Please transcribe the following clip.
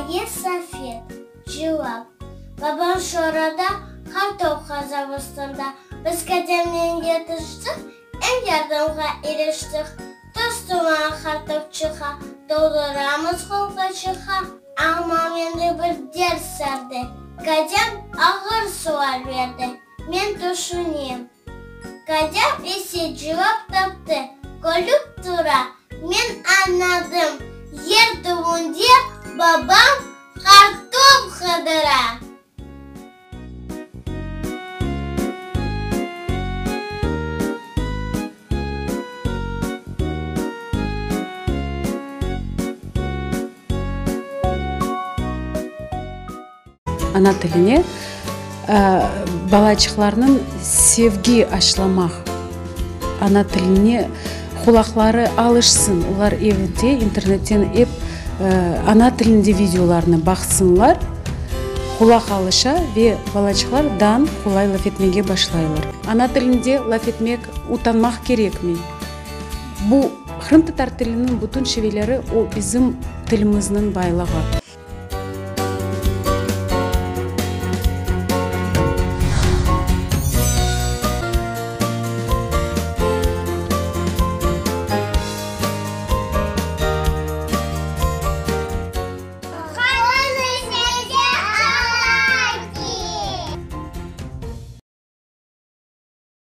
İkâye Safet. Cevap, Babam şorada, qartop qazabıstanda. Biz kademnen yetiştik, em yardımğa iriştik. Tuz-tuman qartop çıqa, Dolduramız qolqaçıqqa. Amma mende bir dert sardı, Kadem ağır sual berdi. Men tüşünem. Kadâm ise cevap taptı, Külüp tura, men añladım, yer tübünde babam qartop qıdıra. Ana tiline balaçıqlarnıñ sevgi aşlamaq, ana tiline qulaqları alışsın, olar evde internetten ep ana tilinde videolarnı baqsınlar, qulaq alışa ve balaçıqlar dan qolay laf etmege başlaylar. Ana tilinde laf etmek utanmaq kerekmey. Bu qırımtatar tiliniñ bütün şiveleri o bizim tilimizniñ baylığı.